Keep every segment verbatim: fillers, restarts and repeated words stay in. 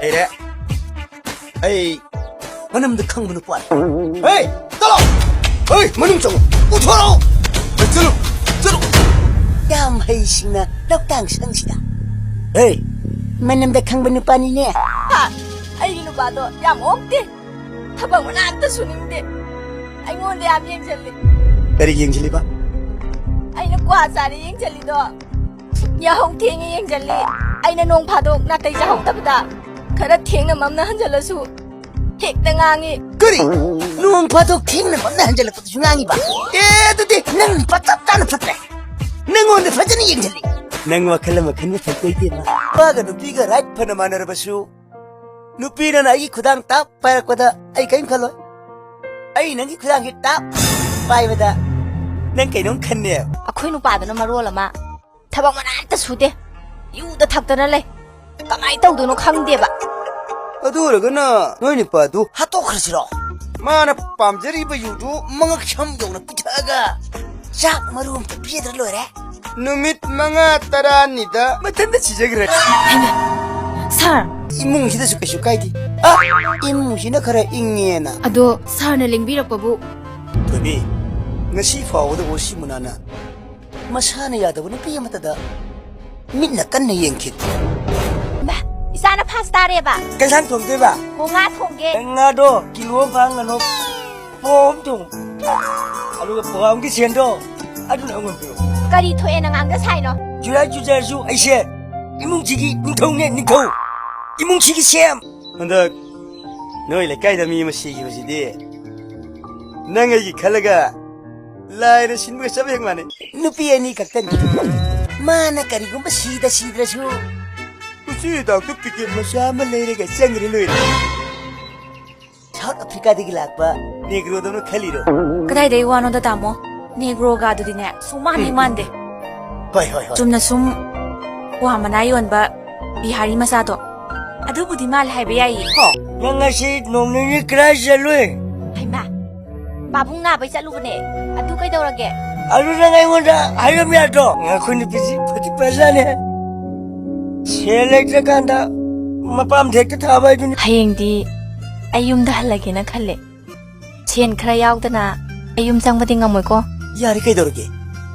ꯂꯩꯔꯦ꯫ ꯑꯩ ꯃꯅꯝꯗ ꯈꯪꯕ ꯅꯨꯄꯥꯅꯤ꯫ ꯍꯦ, ꯆꯠꯂꯣ! ꯍꯦ, ꯃꯅꯨꯡ ꯆꯪꯉꯣ꯫ ꯄꯨꯊꯣꯔꯛꯑꯣ! ꯍꯦ, ꯆꯠꯂꯣ! ꯆꯠꯂꯣ! ꯌꯥꯝ ꯍꯩꯁꯤꯡꯅ ꯂꯧꯇꯥꯡ ꯁꯪꯁꯤꯗ꯫ ꯍꯦ, ꯃꯅꯝꯗ ꯈꯪꯕ ꯅꯨꯄꯥꯅꯤꯅꯦ꯫ ꯍꯥ, ꯑꯩꯒꯤ ꯅꯨꯄꯥꯗꯣ ꯌꯥꯝ ꯑꯣꯛꯇꯦ꯫ ꯊꯕꯛ ꯃꯅꯥ ꯑꯝꯇ ꯁꯨꯅꯤꯡꯗꯦ꯫ ꯑꯩꯉꯣꯟꯗ ꯌꯥꯝ ꯌꯦꯡꯁꯤꯜꯂꯤ꯫ ꯀꯔꯤ ꯌꯦꯡꯁꯤꯜꯂꯤꯕ? ꯑꯩꯅ ꯀ꯭ꯋꯥ ꯆꯥꯔꯦ ꯌꯦꯡꯁꯤꯜꯂꯤꯗꯣ꯫ ꯌꯥꯍꯧ ꯊꯦꯡꯉꯦ ꯌꯦꯡꯁꯤꯜꯂꯤ꯫ ꯑꯩꯅ ꯅꯣꯡ ꯐꯥꯗꯣꯛ ꯅꯥꯇꯩ ꯆꯥꯍꯧꯗꯕꯗ ꯈꯔ ꯊꯦꯡꯅ ꯃꯝꯅ ꯍꯟꯖꯤꯜꯂꯁꯨ ꯍꯦꯛꯇ ꯉꯥꯡꯉꯤ꯫ ꯀꯔꯤ? ꯅꯣꯡ ꯐꯥꯗꯣꯛ ꯊꯦꯡꯅ ꯃꯝꯅ ꯍꯟꯖꯤꯜꯂꯛꯄꯗꯁꯨ ꯉꯥꯡꯉꯤꯕ? ꯑꯦ, ꯑꯗꯨꯗꯤ ꯅꯪ ꯅꯨꯄꯥ ꯆꯞ ꯆꯥꯅ ꯐꯠꯇ꯭ꯔꯦ꯫ ꯅꯪꯉꯣꯟꯗ ꯐꯖꯅ ꯌꯦꯡꯁꯤꯜꯂꯤ꯫ ꯅꯪ ꯋꯥꯈꯜ ꯑꯃ ꯈꯟꯕ ꯐꯩꯀꯣ, ꯏꯕꯦꯝꯃ꯫ ꯅꯨꯄꯥꯒ ꯅꯨꯄꯤꯒ right ꯐꯅ ꯃꯥꯟꯅꯔꯕꯁꯨ, ꯅꯨꯄꯤꯅ ꯑꯩꯒꯤ ꯈꯨꯗꯥꯡ ꯇꯥꯞ ꯄꯥꯏꯔꯛꯄꯗ ꯑꯩ ꯀꯔꯤꯝ ꯈꯜꯂꯣꯏ꯫ ꯑꯩ ꯅꯪꯒꯤ ꯈꯨꯗꯥꯡꯁꯤ ꯇꯥꯞ ꯄꯥꯏꯕꯗ ꯅꯪ ꯀꯩꯅꯣꯝ ꯈꯟꯅꯦꯕ꯫ ꯑꯩꯈꯣꯏ ꯅꯨꯄꯥꯗꯨꯅ ꯃꯔꯣꯜ ꯑꯃ ꯊꯕꯛ ꯃꯅꯥ ꯑꯝꯇ ꯁꯨꯗꯦ, ꯌꯨꯗ ꯊꯛꯇꯅ ꯂꯩ꯫ ꯀꯃꯥꯏꯅ ꯇꯧꯗꯣꯏꯅꯣ ꯈꯪꯗꯦꯕ꯫ ꯑꯗꯨ ꯑꯣꯏꯔꯒꯅ ꯅꯣꯏ ꯅꯨꯄꯥꯗꯨ ꯍꯥꯠꯇꯣꯛꯈ꯭ꯔꯁꯤꯔꯣ? ꯃꯥꯅ ꯄꯥꯝꯖꯔꯤꯕ ꯌꯨꯗꯨ ꯃꯉꯛ ꯁꯝ ꯌꯧꯅ ꯄꯤꯊꯛꯑꯒ ꯆꯥꯛ ꯃꯔꯨ ꯑꯝꯇ ꯄꯤꯖꯗ꯭ꯔ ꯂꯣꯏꯔꯦ꯫ ꯅꯨꯃꯤꯠ ꯃꯉꯥ ꯇꯔꯥꯅꯤꯗ ꯃꯊꯟꯇ ꯁꯤꯖꯈ꯭ꯔꯦ꯫ ꯍꯩꯃꯥ, ꯁꯥꯔ꯫ ꯏꯃꯨꯡꯁꯤꯗꯁꯨ ꯀꯩꯁꯨ ꯀꯥꯏꯗꯦ꯫ ꯑ, ꯏꯃꯨꯡꯁꯤꯅ ꯈꯔ ꯏꯪꯉꯦꯅ꯫ ꯑꯗꯣ ꯁꯥꯔꯅ ꯂꯦꯡꯕꯤꯔꯛꯄꯕꯨ? ꯊꯣꯏꯕꯤ, ꯉꯁꯤ ꯐꯥꯎꯕꯗ ꯑꯣꯁꯤ ꯃꯨꯅꯥꯅ ꯃꯁꯥꯅ ꯌꯥꯗꯕ ꯅꯨꯄꯤ ꯑꯃꯠꯇꯗ ꯃꯤꯠꯅ ꯀꯟꯅ ꯌꯦꯡꯈꯤꯗꯦ꯫ ꯏꯃꯥ, ꯏꯆꯥꯅ ꯐꯥꯁ ꯇꯥꯔꯦꯕ꯫ ꯀꯩ ꯏꯟꯁꯥꯡ ꯊꯣꯡꯗꯣꯏꯕ? ꯀꯣꯡꯉꯥ ꯊꯣꯡꯒꯦ꯫ ꯉꯥꯗꯣ ꯀꯤꯂꯣ ꯑꯃ ꯐꯥ ꯉꯥꯅꯣ꯫ ꯄꯣꯝ ꯊꯣꯡ꯫ ꯑꯗꯨꯒ ꯄ꯭ꯔꯣꯒꯥꯝꯒꯤ ꯁꯦꯟꯗꯣ ꯑꯗꯨꯅ ꯑꯩꯉꯣꯟꯗ ꯄꯤꯔꯛꯑꯣ꯫ ꯀꯔꯤ ꯊꯣꯛꯑꯦꯅ ꯉꯥꯡꯗ ꯁꯥꯏꯅꯣ? ꯆꯨꯔꯥꯏ ꯆꯨꯖꯔꯁꯨ ꯑꯩꯁꯦ ꯏꯃꯨꯡꯁꯤꯒꯤ ꯅꯤꯡꯊꯧꯅꯦ, ꯅꯤꯡꯊꯧ꯫ ꯏꯃꯨꯡꯁꯤꯒꯤ ꯁꯤ ꯑꯦꯝ꯫ ꯍꯟꯗꯛ ꯅꯣꯏ ꯂꯩꯀꯥꯏꯗ ꯃꯤ ꯑꯃ ꯁꯤꯈꯤꯕꯁꯤꯗꯤ ꯅꯪ ꯑꯩꯒꯤ ꯈꯜꯂꯒ ꯂꯥꯏꯅ ꯁꯤꯟꯕꯒ ꯆꯞ ꯍꯦꯛ ꯃꯥꯟꯅꯩ꯫ ꯅꯨꯄꯤ ꯑꯅꯤ ꯈꯛꯇꯅꯤ꯫ ꯃꯥꯅ ꯀꯔꯤꯒꯨꯝꯕ ꯁꯤꯗ ꯁꯤꯗ꯭ꯔꯁꯨ ꯎꯆꯤ ꯍꯤꯗꯥꯛꯇꯨ ꯄꯤꯀꯦꯠ ꯃꯆꯥ ꯑꯃ ꯂꯩꯔꯒ ꯆꯪꯈ꯭ꯔꯦ ꯂꯣꯏꯔꯦ꯫ ꯁꯥꯎꯠ ꯑꯐ꯭ꯔꯤꯀꯥꯗꯒꯤ ꯂꯥꯛꯄ ꯅꯦꯒ꯭ꯔꯣꯗꯧꯅ ꯈꯜꯂꯤꯔꯣ? ꯀꯗꯥꯏꯗꯩ ꯋꯥꯅꯣꯗ ꯇꯥꯃꯣ? ꯅꯦꯒ꯭ꯔꯣꯒ ꯑꯗꯨꯗꯤꯅꯦ ꯁꯨꯡꯃꯥꯟ ꯍꯦꯛ ꯃꯥꯟꯗꯦ꯫ ꯍꯣꯏ, ꯍꯣꯏ, ꯍꯣꯏ꯫ ꯆꯨꯝꯅ ꯁꯨꯝ ꯀ꯭ꯋꯥ ꯃꯅꯥ ꯌꯣꯟꯕ ꯕꯤꯍꯥꯔꯤ ꯃꯆꯥꯗꯣ ꯑꯗꯨꯕꯨꯗꯤ ꯃꯥꯜꯂꯦ ꯍꯥꯏꯕ ꯌꯥꯏꯌꯦ꯫ ꯍꯣ꯫ ꯅꯪ ꯉꯁꯤ ꯅꯣꯡ ꯅꯤꯅꯤ ꯀꯗꯥꯏ ꯆꯠꯂꯨꯏ? ꯍꯩꯃꯥ, ꯄꯥꯕꯨꯡ ꯅꯥꯕꯩ ꯆꯠꯂꯨꯕꯅꯦ꯫ ꯑꯗꯨ ꯀꯩꯗꯧꯔꯒꯦ? ꯑꯗꯨ ꯅꯪ ꯑꯩꯉꯣꯟꯗ ꯍꯥꯏꯔꯝ ꯌꯥꯗ꯭ꯔꯣ? ꯑꯩꯈꯣꯏ ꯅꯨꯄꯤꯁꯤ ꯐꯗꯤ ꯐꯖꯥꯅꯦ꯫ ꯁꯦꯜ ꯂꯩꯇ꯭ꯔꯀꯥꯟꯗ ꯃꯄꯥꯝꯗ ꯍꯦꯛꯇ ꯊꯥꯕ ꯍꯥꯏꯗꯨꯅꯤ꯫ ꯍꯌꯦꯡꯗꯤ ꯑꯩ ꯌꯨꯝꯗ ꯍꯜꯂꯒꯦꯅ ꯈꯜꯂꯦ꯫ ꯁꯦꯟ ꯈꯔ ꯌꯥꯎꯗꯅ ꯑꯩ ꯌꯨꯝ ꯆꯪꯕꯗꯤ ꯉꯝꯃꯣꯏꯀꯣ꯫ ꯌꯥꯔꯦ, ꯀꯩꯗꯧꯔꯒꯦ?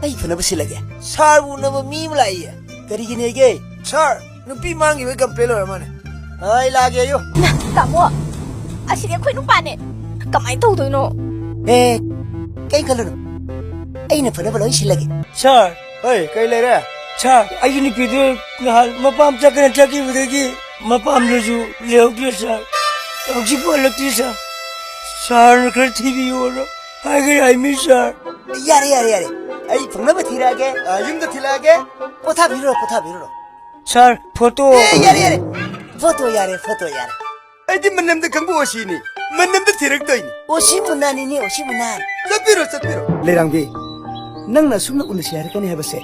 ꯑꯩ ꯐꯅꯕ ꯁꯤꯜꯂꯒꯦ꯫ ꯁꯥꯔꯕꯨ ꯎꯅꯕ ꯃꯤ ꯑꯃ ꯂꯥꯛꯏꯌꯦ꯫ ꯀꯔꯤꯒꯤꯅꯦꯒꯦ? ꯁꯥꯔ, ꯅꯨꯄꯤ ꯃꯥꯡꯈꯤꯕꯒꯤ ꯀꯝꯄ꯭ꯂꯦꯟ ꯑꯣꯏꯔ ꯃꯥꯜꯂꯦ꯫ ꯑꯩ ꯂꯥꯛꯑꯒꯦ, ꯑꯌꯨ꯫ ꯏꯃꯥ, ꯇꯥꯃꯣ, ꯑꯁꯤꯗꯤ ꯑꯩꯈꯣꯏ ꯅꯨꯄꯥꯅꯦ꯫ ꯀꯃꯥꯏꯅ ꯇꯧꯗꯣꯏꯅꯣ? ꯑꯦ, ꯀꯩꯝ ꯈꯜꯂꯨꯅꯨ꯫ ꯑꯩꯅ ꯐꯅꯕ ꯂꯣꯏ ꯁꯤꯜꯂꯒꯦ꯫ ꯁꯥꯔ, ꯍꯣꯏ, ꯀꯩ ꯂꯩꯔꯦ? ꯁꯥꯔ, ꯑꯩꯒꯤ ꯅꯨꯄꯤꯗꯨ ꯅꯍꯥꯟ ꯃꯄꯥꯝ ꯆꯠꯀꯅ ꯆꯠꯈꯤꯕꯗꯒꯤ ꯃꯄꯥꯝꯗꯁꯨ ꯂꯩꯍꯧꯗ꯭ꯔꯦ, ꯁꯥꯔ꯫ ꯍꯧꯖꯤꯛ ꯍꯜꯂꯛꯇ꯭ꯔꯤ, ꯁꯥꯔ꯫ ꯁꯥꯔꯅ ꯈꯔ ꯊꯤꯕꯤꯌꯣꯅ ꯍꯥꯏꯒꯦ ꯍꯥꯏꯃꯤ, ꯁꯥꯔ꯫ ꯌꯥꯔꯦ, ꯌꯥꯔꯦ, ꯌꯥꯔꯦ꯫ ꯑꯩ ꯐꯪꯅꯕ ꯊꯤꯔꯛꯑꯒꯦ, ꯑ, ꯌꯨꯝꯗ ꯊꯤꯜꯂꯛꯑꯒꯦ꯫ ꯄꯣꯊꯥꯕꯤꯔꯨꯔꯣ, ꯄꯣꯊꯥꯕꯤꯔꯨꯔꯣ꯫ ꯁꯥꯔ, ꯐꯣꯇꯣ꯫ ꯑꯦ, ꯌꯥꯔꯦ, ꯌꯥꯔꯦ꯫ ꯐꯣꯇꯣ ꯌꯥꯔꯦ, ꯐꯣꯇꯣ ꯌꯥꯔꯦ꯫ ꯑꯩꯗꯤ ꯃꯅꯝꯗ ꯈꯪꯕ ꯑꯣꯁꯤꯅꯤ꯫ ꯃꯅꯝꯗ ꯊꯤꯔꯛꯇꯣꯏꯅꯤ꯫ ꯑꯣꯁꯤ ꯃꯨꯅꯥꯅꯤꯅꯦ, ꯑꯣꯁꯤ ꯃꯨꯅꯥꯟ꯫ ꯆꯠꯄꯤꯔꯣ, ꯆꯠꯄꯤꯔꯣ꯫ ꯂꯩꯔꯥꯡꯕꯤ, ꯅꯪꯅ ꯑꯁꯨꯝꯅ ꯎꯅꯁꯤ ꯍꯥꯏꯔꯛꯀꯅꯤ ꯍꯥꯏꯕꯁꯦ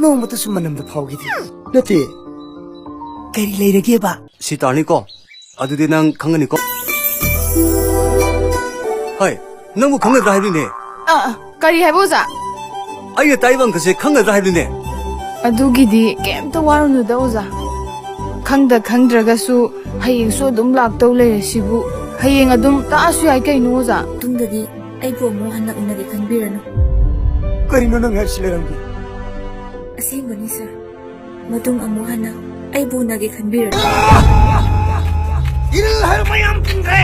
ꯅꯣꯡꯃꯇꯁꯨ ꯃꯅꯝꯗ ꯐꯥꯎꯈꯤꯗꯦ꯫ ꯅꯠꯇꯦ, ꯀꯔꯤ ꯂꯩꯔꯒꯦꯕ? ꯁꯤ ꯇꯥꯔꯅꯤꯀꯣ? ꯑꯗꯨꯗꯤ ꯅꯪ ꯈꯪꯒꯅꯤꯀꯣ? ꯍꯥꯏ, ꯅꯪꯕꯨ ꯈꯪꯒꯗ꯭ꯔꯥ ꯍꯥꯏꯕꯅꯤꯅꯦ꯫ ꯑꯥ, ꯑꯥ, ꯀꯔꯤ ꯍꯥꯏꯕ, ꯑꯣꯖꯥ? ꯑꯩꯅ ꯇꯥꯛꯏꯕ ꯑꯪꯀꯁꯦ ꯈꯪꯒꯗ꯭ꯔꯥ ꯍꯥꯏꯕꯅꯤꯅꯦ꯫ ꯑꯗꯨꯒꯤꯗꯤ ꯀꯩꯝꯇ ꯋꯥꯔꯨꯅꯨꯗ, ꯑꯣꯖꯥ꯫ ꯈꯪꯗ ꯈꯪꯗ꯭ꯔꯒꯁꯨ ꯍꯌꯦꯡꯁꯨ ꯑꯗꯨꯝ ꯂꯥꯛꯇꯧ ꯂꯩꯔꯁꯤꯕꯨ꯫ ꯍꯌꯦꯡ ꯑꯗꯨꯝ ꯇꯥꯛꯑꯁꯨ ꯌꯥꯏ ꯀꯩꯅꯣ, ꯑꯣꯖꯥ꯫ ꯃꯇꯨꯡꯗꯗꯤ ꯑꯩꯕꯨ ꯑꯃꯨꯛ ꯍꯟꯅ ꯎꯅꯒꯦ ꯈꯟꯕꯤꯔꯅꯨ꯫ ꯀꯔꯤꯅꯣ ꯅꯪ ꯍꯥꯏꯔꯤꯁꯤ, ꯂꯩꯔꯥꯡꯕꯤ? ꯑꯁꯦꯡꯕꯅꯤ, ꯁꯥꯔ꯫ ꯃꯇꯨꯡ ꯑꯃꯨꯛ ꯍꯟꯅ ꯑꯩꯕꯨ ꯎꯅꯒꯦ ꯈꯟꯕꯤꯔꯅꯨ꯫ ꯏꯔꯤꯜ ꯍꯥꯏꯕ ꯃꯌꯥꯝ ꯇꯤꯟꯈ꯭ꯔꯦ꯫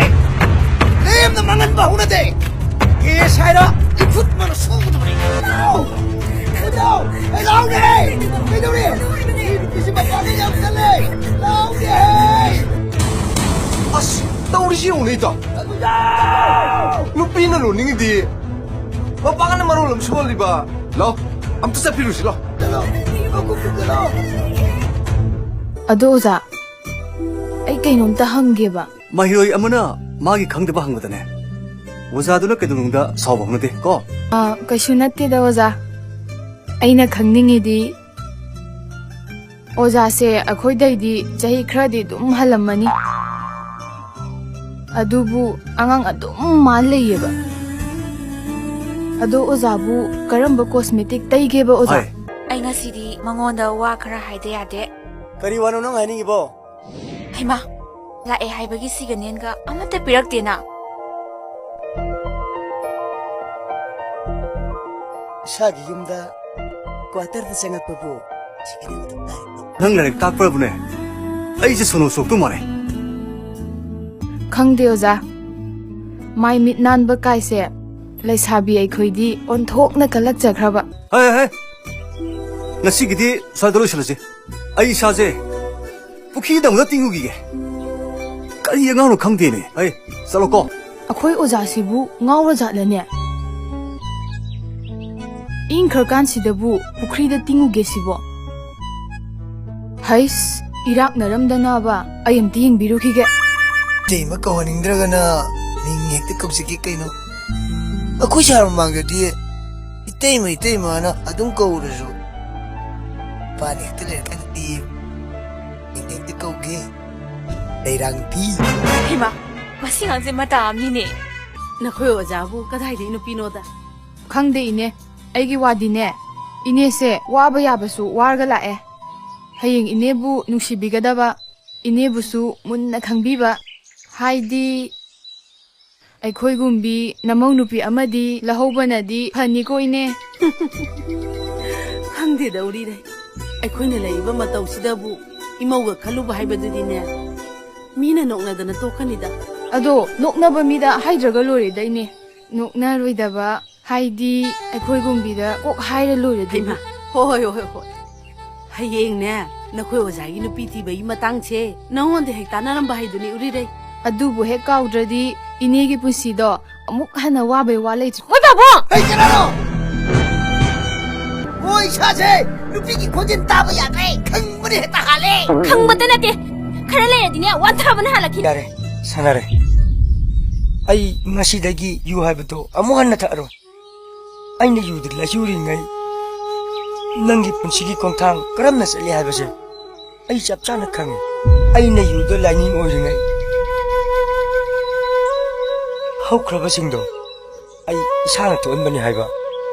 ꯂꯦꯝꯅ ꯃꯥꯡꯍꯟꯕ ꯍꯧꯅꯗꯦ꯫ ꯀꯦꯁ ꯍꯥꯏꯔ ꯏꯈꯨꯠ ꯃꯅ ꯁꯣꯛꯀꯗꯕꯅꯤ꯫ ꯂꯥꯎ! ꯂꯥꯎ! ꯑꯦ, ꯂꯥꯎꯅꯦꯍꯦ! ꯀꯩꯗꯧꯔꯦ? ꯅꯨꯄꯤꯁꯤ ꯃꯄꯥꯟꯗ ꯌꯥꯝ ꯆꯠꯂꯦ꯫ ꯂꯥꯎꯅꯦꯍꯦ! ꯑꯁ, ꯇꯧꯔꯤꯁꯤ ꯌꯦꯡꯉꯨꯅꯦ, ꯏꯇꯥꯎ꯫ ꯅꯨꯄꯤꯅ ꯂꯣꯟꯅꯤꯡꯉꯤꯗꯤ ꯃꯄꯥꯟꯅ ꯃꯔꯣꯜ ꯑꯃ ꯁꯣꯜꯂꯤꯕ꯫ ꯂꯥꯎ, ꯑꯝꯇ ꯆꯠꯄꯤꯔꯨꯁꯤ, ꯂꯥꯎ꯫ ꯑꯗꯣ ꯑꯣꯖꯥ, ꯑꯩ ꯀꯩꯅꯣꯝꯇ ꯍꯪꯒꯦꯕ꯫ ꯃꯍꯩꯔꯣꯏ ꯑꯃꯅ ꯃꯥꯒꯤ ꯈꯪꯗꯕ ꯍꯪꯕꯗꯅꯦ, ꯑꯣꯖꯥꯗꯨꯅ ꯀꯩꯗꯧꯅꯨꯡꯗ ꯁꯥꯎꯕ ꯍꯧꯅꯗꯦ ꯀꯣ꯫ ꯑꯥ, ꯀꯩꯁꯨ ꯅꯠꯇꯦꯗ ꯑꯣꯖꯥ꯫ ꯑꯩꯅ ꯈꯪꯅꯤꯡꯉꯤꯗꯤ, ꯑꯣꯖꯥꯁꯦ ꯑꯩꯈꯣꯏꯗꯩꯗꯤ ꯆꯍꯤ ꯈꯔꯗꯤ ꯑꯗꯨꯝ ꯍꯜꯂꯝꯃꯅꯤ꯫ ꯑꯗꯨꯕꯨ ꯑꯉꯥꯡ ꯑꯗꯨꯝ ꯃꯥꯟ ꯂꯩꯌꯦꯕ꯫ ꯑꯗꯣ ꯑꯣꯖꯥꯕꯨ ꯀꯔꯝꯕ cosmetic ꯇꯩꯒꯦꯕ ꯑꯣꯖꯥ? ꯍꯣꯏ꯫ ꯑꯩ ꯉꯁꯤꯗꯤ ꯃꯉꯣꯟꯗ ꯋꯥ ꯈꯔ ꯍꯥꯏꯗ ꯌꯥꯗꯦ꯫ ꯀꯔꯤ ꯋꯥꯅꯣ ꯅꯪ ꯍꯥꯏꯅꯤꯡꯉꯤꯕꯣ? ꯍꯩꯃꯥ, ꯂꯥꯛꯑꯦ ꯍꯥꯏꯕꯒꯤ ꯁꯤꯒꯅꯦꯟꯒ ꯑꯃꯠꯇ ꯄꯤꯔꯛꯇꯦꯅ꯫ ꯏꯁꯥꯒꯤ ꯌꯨꯝꯗ quarterꯗ ꯆꯪꯉꯛꯄꯕꯨ ꯁꯤꯒꯅꯦꯟ ꯑꯗꯨꯝ ꯇꯥꯏ꯫ ꯅꯪ ꯂꯥꯏꯔꯤꯛ ꯇꯥꯛꯄ꯭ꯔꯕꯨꯅꯦ? ꯑꯩꯁꯦ ꯁꯣꯅꯣ ꯁꯣꯛꯇꯧ ꯃꯥꯜꯂꯦ꯫ ꯈꯪꯗꯦ ꯑꯣꯖꯥ, ꯃꯥꯏ ꯃꯤꯠ ꯅꯥꯟꯕ ꯀꯥꯏꯁꯦ ꯂꯩꯁꯥꯕꯤ ꯑꯩꯈꯣꯏꯗꯤ ꯑꯣꯟꯊꯣꯛꯅ ꯀꯜꯂꯛꯆꯈ꯭ꯔꯕ꯫ ꯍꯦ, ꯍꯦ, ꯉꯁꯤꯒꯤꯗꯤ ꯁ꯭ꯋꯥꯏꯗ ꯂꯣꯏꯁꯤꯜꯂꯁꯤ꯫ ꯑꯩ ꯏꯁꯥꯁꯦ ꯄꯨꯈ꯭ꯔꯤꯗ ꯑꯃꯨꯛꯇ ꯇꯤꯡꯉꯨꯈꯤꯒꯦ꯫ ꯀꯔꯤ ꯑꯉꯥꯡꯅꯣ ꯈꯪꯗꯦꯅꯦ꯫ ꯑꯩ ꯆꯠꯂꯣꯀꯣ꯫ ꯑꯩꯈꯣꯏ ꯑꯣꯖꯥꯁꯤꯕꯨ ꯉꯥꯎꯔꯖꯥꯠꯂꯅꯦ? ꯏꯪꯈ꯭ꯔꯀꯥꯟꯁꯤꯗꯕꯨ ꯄꯨꯈ꯭ꯔꯤꯗ ꯇꯤꯡꯉꯨꯒꯦ ꯁꯤꯕꯣ? ꯍꯩꯁ, ꯏꯔꯥꯛꯅꯔꯝꯗꯅꯕ ꯑꯩ ꯑꯝꯇ ꯌꯦꯡꯕꯤꯔꯨꯈꯤꯒꯦ꯫ ꯏꯇꯩꯃ ꯀꯧꯍꯟꯅꯤꯡꯗ꯭ꯔꯒꯅ ꯃꯤꯡ ꯍꯦꯛꯇ ꯀꯧꯖꯒꯦ ꯀꯩꯅꯣ꯫ ꯑꯩꯈꯣꯏ ꯁꯥꯔ ꯃꯃꯥꯡꯗꯗꯤ ꯏꯇꯩꯃ, ꯏꯇꯩꯃꯅ ꯑꯗꯨꯝ ꯀꯧꯔꯁꯨ ꯄꯥꯟ ꯍꯦꯛꯇ ꯂꯩꯔꯀꯥꯟꯗꯗꯤ ꯃꯤꯡ ꯍꯦꯛꯇ ꯀꯧꯒꯦ꯫ ꯂꯩꯔꯥꯡꯕꯤ꯫ ꯍꯩꯃꯥ, ꯃꯁꯤ ꯑꯉꯥꯡꯁꯦ ꯃꯇꯥ ꯑꯃꯅꯤꯅꯦ꯫ ꯅꯈꯣꯏ ꯑꯣꯖꯥꯕꯨ ꯀꯗꯥꯏꯗꯒꯤ ꯅꯨꯄꯤꯅꯣꯗ? ꯈꯪꯗꯦ ꯏꯅꯦ, ꯑꯩꯒꯤ ꯋꯥꯗꯤꯅꯦ, ꯏꯅꯦꯁꯦ ꯋꯥꯕ ꯌꯥꯕꯁꯨ ꯋꯥꯔꯒ ꯂꯥꯛꯑꯦ꯫ ꯍꯌꯦꯡ ꯏꯅꯦꯕꯨ ꯅꯨꯡꯁꯤꯕꯤꯒꯗꯕ, ꯏꯅꯦꯕꯨꯁꯨ ꯃꯨꯟꯅ ꯈꯪꯕꯤꯕ, ꯍꯥꯏꯗꯤ ꯑꯩꯈꯣꯏꯒꯨꯝꯕꯤ ꯅꯃꯧ ꯅꯨꯄꯤ ꯑꯃꯗꯤ ꯂꯧꯍꯧꯕꯅꯗꯤ ꯐꯅꯤꯀꯣ ꯏꯅꯦ꯫ ꯈꯪꯗꯦꯗ ꯎꯔꯤꯔꯩ, ꯑꯩꯈꯣꯏꯅ ꯂꯩꯔꯤꯕ ꯃꯇꯧꯁꯤꯗꯕꯨ ꯏꯃꯧꯒ ꯈꯜꯂꯨꯕ ꯍꯥꯏꯕꯗꯨꯗꯤꯅꯦ, ꯃꯤꯅ ꯅꯣꯛꯅꯗꯅ ꯇꯣꯛꯀꯅꯤꯗ꯫ ꯑꯗꯣ ꯅꯣꯛꯅꯕ ꯃꯤꯗ ꯍꯥꯏꯗ꯭ꯔꯒ ꯂꯣꯏꯔꯦꯗ ꯏꯅꯦ꯫ ꯅꯣꯛꯅꯔꯣꯏꯗꯕ ꯍꯥꯏꯗꯤ ꯑꯩꯈꯣꯏꯒꯨꯝꯕꯤꯗ ꯀꯣꯛ ꯍꯥꯏꯔ ꯂꯣꯏꯔꯦ ꯑꯗꯨꯕꯨ꯫ ꯍꯩꯃꯥ, ꯍꯣꯏ, ꯍꯣꯏ, ꯍꯣꯏ, ꯍꯣꯏ꯫ ꯍꯌꯦꯡꯅꯦ ꯅꯈꯣꯏ ꯑꯣꯖꯥꯒꯤ ꯅꯨꯄꯤ ꯊꯤꯕꯒꯤ ꯃꯇꯥꯡꯁꯦ ꯅꯉꯣꯟꯗ ꯍꯦꯛ ꯇꯥꯟꯅꯔꯝꯕ ꯍꯥꯏꯗꯨꯅꯤ ꯎꯔꯤꯔꯩ꯫ ꯑꯗꯨꯕꯨ ꯍꯦꯛ ꯀꯥꯎꯗ꯭ꯔꯗꯤ ꯏꯅꯦꯒꯤ ꯄꯨꯟꯁꯤꯗꯣ ꯑꯃꯨꯛ ꯍꯟꯅ ꯋꯥꯕꯩ ꯋꯥ ꯂꯩꯇ꯭ꯔꯦ꯫ ꯃꯣꯏ ꯄꯥꯕꯨꯡ! ꯍꯩ, ꯀꯅꯥꯅꯣ? ꯃꯣꯏ ꯏꯁꯥꯁꯦ ꯅꯨꯄꯤꯒꯤ ꯈꯣꯟꯖꯦꯜ ꯇꯥꯕ ꯌꯥꯗ꯭ꯔꯦ꯫ ꯈꯪꯕꯅ ꯍꯦꯛꯇ ꯍꯥꯜꯂꯦ꯫ ꯈꯪꯕꯇ ꯅꯠꯇꯦ, ꯈꯔ ꯂꯩꯔꯗꯤꯅꯦ ꯋꯥꯟꯊꯕꯅ ꯍꯥꯜꯂꯛꯈꯤꯅꯤ꯫ ꯌꯥꯔꯦ, ꯁꯥꯟꯅꯔꯦ꯫ ꯑꯩ ꯉꯁꯤꯗꯒꯤ ꯌꯨ ꯍꯥꯏꯕꯗꯣ ꯑꯃꯨꯛ ꯍꯟꯅ ꯊꯛꯑꯔꯣꯏ꯫ ꯑꯩꯅ ꯌꯨꯗ ꯂꯥꯏꯆꯨꯔꯤꯉꯩ ꯅꯪꯒꯤ ꯄꯨꯟꯁꯤꯒꯤ ꯈꯣꯡꯊꯥꯡ ꯀꯔꯝꯅ ꯆꯠꯂꯤ ꯍꯥꯏꯕꯁꯦ ꯑꯩ ꯆꯞ ꯆꯥꯅ ꯈꯪꯉꯤ꯫ ꯑꯩꯅ ꯌꯨꯗ ꯂꯥꯏꯅꯤꯡ ꯑꯣꯏꯔꯤꯉꯩ ꯍꯧꯈ꯭ꯔꯕꯁꯤꯡꯗꯣ ꯑꯩ ꯏꯁꯥꯅ ꯊꯣꯛꯍꯟꯕꯅꯤ ꯍꯥꯏꯕ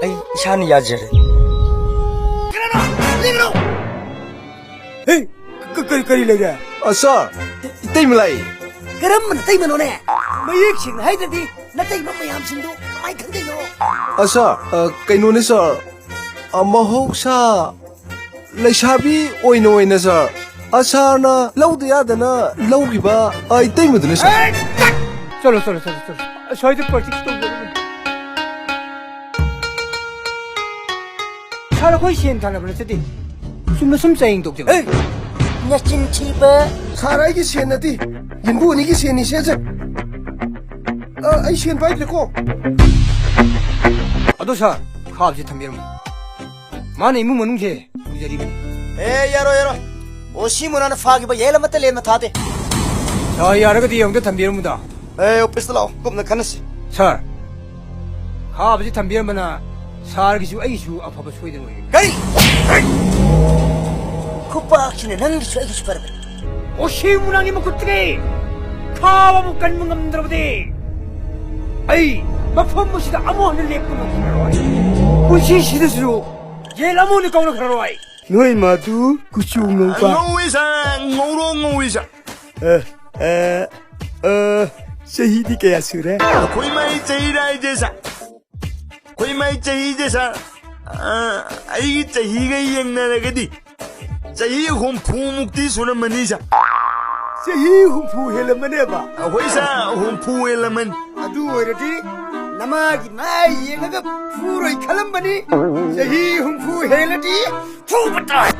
ꯑꯩ ꯏꯁꯥꯅ ꯌꯥꯖꯔꯦ꯫ ꯀꯅꯥꯅꯣ? ꯂꯦꯡꯒꯅꯨ! ꯍꯦ, ꯀ-, ꯀꯔꯤ, ꯀꯔꯤ ꯂꯩꯔꯦ? ꯑ, ꯁꯥꯔ, ꯏ-, ꯏꯇꯩꯃ ꯂꯥꯛꯏ꯫ ꯀꯔꯝꯕ ꯅꯇꯩꯃꯅꯣꯅꯦ? ꯃꯌꯦꯛ ꯁꯦꯡꯅ ꯍꯥꯏꯗ꯭ꯔꯗꯤ ꯅꯇꯩꯃ ꯃꯌꯥꯝꯁꯤꯡꯗꯣ ꯀꯃꯥꯏ ꯈꯪꯗꯣꯏꯅꯣ? ꯑ, ꯁꯥꯔ, ꯑ, ꯀꯩꯅꯣꯅꯦ, ꯁꯥꯔ꯫ ꯑ, ꯃꯍꯧꯁꯥ ꯂꯩꯁꯥꯕꯤ ꯑꯣꯏꯅ ꯑꯣꯏꯅ, ꯁꯥꯔ꯫ ꯑ, ꯁꯥꯔꯅ ꯂꯧꯗ ꯌꯥꯗꯅ ꯂꯧꯈꯤꯕ, ꯑ, ꯏꯇꯩꯃꯗꯨꯅꯦ, ꯁꯥꯔ꯫ ꯑꯦ, ꯇꯠ! ꯆꯠꯂꯣ, ꯆꯠꯂꯣ, ꯆꯠꯂꯣ, ꯆꯠꯂꯣ꯫ ꯑꯁ꯭ꯋꯥꯏꯗ ꯄ꯭ꯔꯦꯛꯇꯤꯁ ꯇꯧꯖꯔꯨꯅꯨ꯫ ꯁꯥꯔ, ꯑꯩꯈꯣꯏ ꯁꯦꯟ ꯊꯥꯅꯕ ꯅꯠꯆꯗꯦ꯫ ꯆꯨꯝꯅ ꯁꯨꯝ ꯆꯌꯦꯡ ꯇꯧꯖꯕꯅꯤ꯫ ꯑꯦ! ꯅꯆꯤꯟ ꯊꯤꯕ! ꯁꯥꯔ, ꯑꯩꯒꯤ ꯁꯦꯟ ꯅꯠꯇꯦ꯫ ꯌꯨꯝꯕꯨ ꯑꯅꯤꯒꯤ ꯁꯦꯟꯅꯤ, ꯁꯦ, ꯁꯦ꯫ ꯑ, ꯑꯩ ꯁꯦꯟ ꯄꯥꯏꯗ꯭ꯔꯦꯀꯣ꯫ ꯑꯗꯣ ꯁꯥꯔ, ꯈꯥꯕꯁꯤ ꯊꯝꯕꯤꯔꯝꯃꯣ꯫ ꯃꯥꯅ ꯏꯃꯨꯡ ꯃꯅꯨꯡꯁꯦ ꯄꯨꯖꯔꯤꯕꯅꯤ꯫ ꯑꯦ, ꯌꯥꯔꯣꯏ, ꯌꯥꯔꯣꯏ꯫ ꯑꯣ, ꯁꯤ ꯃꯨꯅꯥꯅ ꯐꯥꯈꯤꯕ ꯌꯦꯟ ꯑꯃꯠꯇ ꯂꯦꯝꯅ ꯊꯥꯗꯦ꯫ ꯁꯥꯔ, ꯌꯥꯔꯒꯗꯤ ꯑꯝꯇ ꯊꯝꯕꯤꯔꯝꯃꯨꯗ꯫ ꯑꯦ, ꯑꯣꯐꯤꯁꯇ ꯂꯥꯛꯑꯣ, ꯀꯨꯞꯅ ꯈꯟꯅꯁꯤ꯫ ꯁꯥꯔ, ꯈꯥꯕꯁꯤ ꯊꯝꯕꯤꯔꯝꯕꯅ ꯁꯥꯔꯒꯤꯁꯨ ꯑꯩꯒꯤꯁꯨ ꯑꯐꯕ ꯁꯣꯏꯗꯅ ꯑꯣꯏꯒꯅꯤ꯫ ꯀꯔꯤ? ꯈꯨꯄꯥꯛꯁꯤꯅ ꯅꯪꯒꯤꯁꯨ ꯑꯩꯒꯤꯁꯨ ꯐꯔꯕꯅꯤ꯫ ꯑꯣꯁꯤ ꯃꯨꯅꯥꯒꯤ ꯃꯈꯨꯠꯇꯒꯤ ꯈꯥꯕꯕꯨ ꯀꯟꯕ ꯉꯝꯗ꯭ꯔꯕꯗꯤ ꯑꯩ ꯃꯐꯝ ꯑꯁꯤꯗ ꯑꯃꯨꯛ ꯍꯟꯅ ꯂꯦꯞꯄ ꯉꯝꯂꯔꯣꯏ꯫ ꯄꯨꯟꯁꯤꯁꯤꯗꯁꯨ ꯖꯦꯜ ꯑꯃꯨꯛ ꯍꯟꯅ ꯀꯥꯎꯅꯈ꯭ꯔꯔꯣꯏ꯫ ꯅꯣꯏ ꯃꯥꯗꯨ ꯀꯨꯆꯨ ꯉꯧꯕ꯫ ꯉꯧꯏ ꯁꯥꯔ, ꯉꯧꯔꯣ ꯉꯧꯏ ꯁꯥꯔ꯫ ꯑ, ꯑ, ꯑ, ꯆꯍꯤꯗꯤ ꯀꯌꯥ ꯁꯨꯔꯦ? ꯑꯩꯈꯣꯏ ꯃꯥꯏ ꯆꯍꯤ ꯍꯥꯏꯁꯦ ꯁꯥꯔ, ꯑꯩꯈꯣꯏ ꯃꯥꯏ ꯆꯍꯤꯁꯦ ꯁꯥꯔ, ꯑ, ꯑꯩꯒꯤ ꯆꯍꯤꯒ ꯌꯦꯡꯅꯔꯒꯗꯤ ꯆꯍꯤ ꯍꯨꯝꯐꯨ ꯃꯨꯛꯇꯤ ꯁꯨꯔꯝꯃꯅꯤ ꯁꯥꯔ꯫ ꯆꯍꯤ ꯍꯨꯝꯐꯨ ꯍꯦꯜꯂꯝꯃꯅꯦꯕ? ꯑꯩꯈꯣꯏ ꯁꯥꯔ, ꯍꯨꯝꯐꯨ ꯍꯦꯜꯂꯝꯃꯅꯤ꯫ ꯑꯗꯨ ꯑꯣꯏꯔꯗꯤ ꯅꯃꯥꯒꯤ ꯃꯥꯏ ꯌꯦꯡꯉꯒ ꯐꯨꯔꯣꯏ ꯈꯜꯂꯝꯕꯅꯤ꯫ ꯆꯍꯤ ꯍꯨꯝꯐꯨ ꯍꯦꯜꯂꯗꯤ ꯐꯨꯕ ꯇꯥꯏ꯫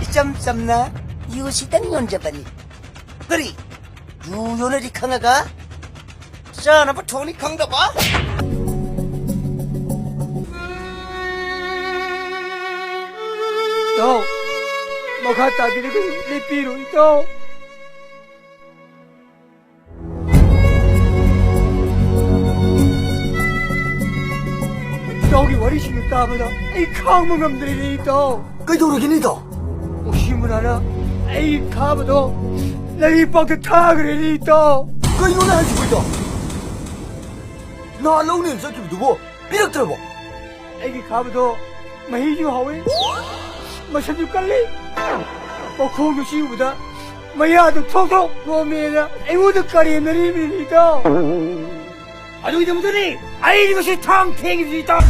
ꯏꯆꯝ ꯆꯝꯅ ꯌꯨ ꯁꯤꯇꯪ ꯌꯣꯟꯖꯕꯅꯤ꯫ ꯀꯔꯤ? ꯌꯨ ꯌꯣꯟꯅꯗꯤ ꯈꯪꯉꯒ ꯆꯥꯅꯕ ꯊꯣꯡꯅꯤ ꯈꯪꯗꯕ? ꯏꯇꯥꯎ, ꯃꯈꯥ ꯇꯥꯕꯤꯔꯒ ꯂꯦꯞꯄꯤꯔꯣ, ꯏꯇꯥꯎ꯫ ꯏꯇꯥꯎꯒꯤ ꯋꯥꯔꯤꯁꯤꯡꯗꯨ ꯇꯥꯕꯗ ꯑꯩ ꯈꯥꯡꯕ ꯉꯝꯗ꯭ꯔꯦꯅꯦ, ꯏꯇꯥꯎ꯫ ꯀꯩꯗꯧꯔꯒꯦꯅꯦ, ꯏꯇꯥꯎ? ꯑꯣꯁꯤ ꯃꯨꯅꯥꯅ ꯑꯩ ꯈꯥꯕꯗꯣ ꯂꯩꯄꯥꯛꯇ ꯊꯥꯈ꯭ꯔꯦꯅꯦ, ꯏꯇꯥꯎ꯫ ꯀꯩꯅꯣꯅꯦ ꯍꯥꯏꯁꯤꯕꯣ, ꯏꯇꯥꯎ? ꯅꯍꯥꯟ ꯂꯧꯅꯦꯅ ꯆꯠꯈꯤꯕꯗꯨꯕꯨ ꯄꯤꯔꯛꯇ꯭ꯔꯕꯣ? ꯑꯩꯒꯤ ꯈꯥꯕꯗꯣ ꯃꯍꯤꯁꯨ ꯍꯥꯎꯏ, ꯃꯁꯛꯁꯨ ꯀꯜꯂꯤ, ꯃꯈꯣꯡꯗꯨ ꯆꯤꯛꯎꯕꯗ ꯃꯌꯥꯗꯨ ꯊꯣꯛ ꯊꯣꯛ ꯄꯣꯝꯃꯦꯅ ꯑꯩꯉꯣꯟꯗ ꯀꯔꯦꯝꯅꯔꯤꯕꯅꯤ, ꯏꯇꯥꯎ꯫ ꯑꯗꯨꯒꯤꯗꯃꯛꯇꯅꯤ ꯑꯩꯅ ꯉꯁꯤ ꯊꯥꯡ ꯊꯦꯡꯉꯤꯁꯤ, ꯏꯇꯥꯎ꯫